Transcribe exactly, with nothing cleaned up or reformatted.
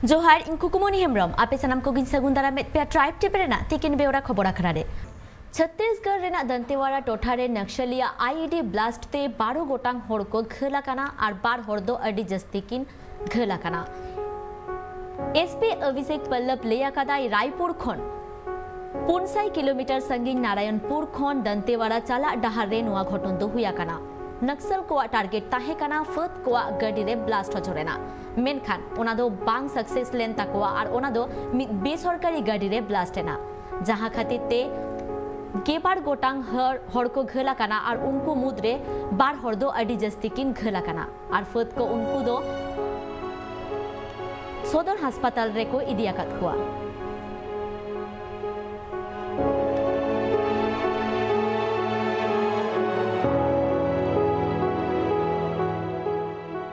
ᱡᱚᱦᱟᱨ, ᱤᱧ ᱠᱩᱠᱢᱩᱱᱤ ᱦᱮᱢᱵᱨᱚᱢ᱾ ᱟᱯᱮ ᱥᱟᱱᱟᱢ ᱠᱚᱜᱮᱧ ᱥᱟᱹᱜᱩᱱ ᱫᱟᱨᱟᱢᱮᱫ ᱯᱮᱭᱟ ᱴᱨᱟᱭᱤᱵᱽ ᱴᱤᱵᱷᱤ ᱨᱮᱱᱟᱜ ᱛᱤᱠᱤᱱ ᱵᱮᱣᱨᱟ ᱠᱷᱚᱵᱚᱨ ᱟᱠᱷᱲᱟ ᱨᱮ᱾ ᱪᱷᱚᱛᱛᱤᱥᱜᱚᱲ ᱨᱮᱱᱟᱜ ᱫᱟᱱᱛᱮᱣᱟᱲᱟ ᱴᱚᱴᱷᱟ ᱨᱮ ᱱᱟᱠᱥᱟᱞᱤᱭᱟ ᱟᱭᱤᱰᱤ ᱵᱞᱟᱥᱴ ᱛᱮ ᱵᱟᱨᱚ ᱜᱚᱴᱟᱝ ᱦᱚᱲ ᱠᱚ ᱜᱷᱟᱹᱞ ᱟᱠᱟᱱᱟ ᱟᱨ ᱵᱟᱨ ᱦᱚᱲ ᱫᱚ ᱟᱹᱰᱤ ᱡᱟᱹᱥᱛᱤ ᱠᱤᱱ ᱜᱷᱟᱹᱞ ᱟᱠᱟᱱᱟ᱾ ᱮᱥᱯᱤ ᱚᱵᱷᱤᱥᱮᱠ ᱯᱚᱞᱞᱚᱵᱽ ᱞᱟᱹᱭ ᱟᱠᱟᱫᱟᱭ, ᱨᱟᱭᱯᱩᱨ ᱠᱷᱚᱱ ᱯᱩᱱ ᱥᱟᱭ ᱠᱤᱞᱳᱢᱤᱴᱟᱨ ᱥᱟᱺᱜᱤᱧ ᱱᱟᱨᱟᱭᱚᱱᱯᱩᱨ ᱠᱷᱚᱱ ᱫᱟᱱᱛᱮᱣᱟᱲᱟ ᱪᱟᱞᱟᱜ ᱰᱟᱦᱟᱨ ᱨᱮ ᱱᱚᱣᱟ ᱜᱷᱚᱴᱚᱱ ᱫᱚ ᱦᱩᱭ ᱟᱠᱟᱱᱟ᱾ ᱱᱟᱠᱥᱟᱞ ᱠᱚᱣᱟᱜ ᱴᱟᱨᱜᱮᱴ ᱛᱟᱦᱮᱸ ᱠᱟᱱᱟ ᱯᱷᱟᱹᱫ ᱠᱚᱣᱟᱜ ᱜᱟᱹᱰᱤ ᱨᱮ ᱵᱞᱟᱥᱴ ᱦᱚᱪᱚ ᱨᱮᱱᱟᱜ, ᱢᱮᱱᱠᱷᱟᱱ ᱚᱱᱟ ᱫᱚ ᱵᱟᱝ ᱥᱟᱠᱥᱮᱥ ᱞᱮᱱ ᱛᱟᱠᱚᱣᱟ ᱟᱨ ᱚᱱᱟ ᱫᱚ ᱢᱤᱫ ᱵᱮᱥᱚᱨᱠᱟᱨᱤ ᱜᱟᱹᱰᱤ ᱨᱮ ᱵᱞᱟᱥᱴ ᱮᱱᱟ, ᱡᱟᱦᱟᱸ ᱠᱷᱟᱹᱛᱤᱨ ᱛᱮ ᱜᱮᱵᱟᱨ ᱜᱚᱴᱟᱝ ᱦᱚᱲ, ᱦᱚᱲ ᱠᱚ ᱜᱷᱟᱹᱞ ᱟᱠᱟᱱᱟ ᱟᱨ ᱩᱱᱠᱩ ᱢᱩᱫᱽᱨᱮ ᱵᱟᱨ ᱦᱚᱲ ᱫᱚ ᱟᱹᱰᱤ ᱡᱟᱹᱥᱛᱤ ᱠᱤᱱ ᱜᱷᱟᱹᱞ ᱟᱠᱟᱱᱟ ᱟᱨ ᱯᱷᱟᱹᱫ ᱠᱚ ᱩᱱᱠᱩ ᱫᱚ ᱥᱚᱫᱚᱨ ᱦᱟᱥᱯᱟᱛᱟᱞ ᱨᱮᱠᱚ ᱤᱫᱤ ᱟᱠᱟᱫ ᱠᱚᱣᱟ᱾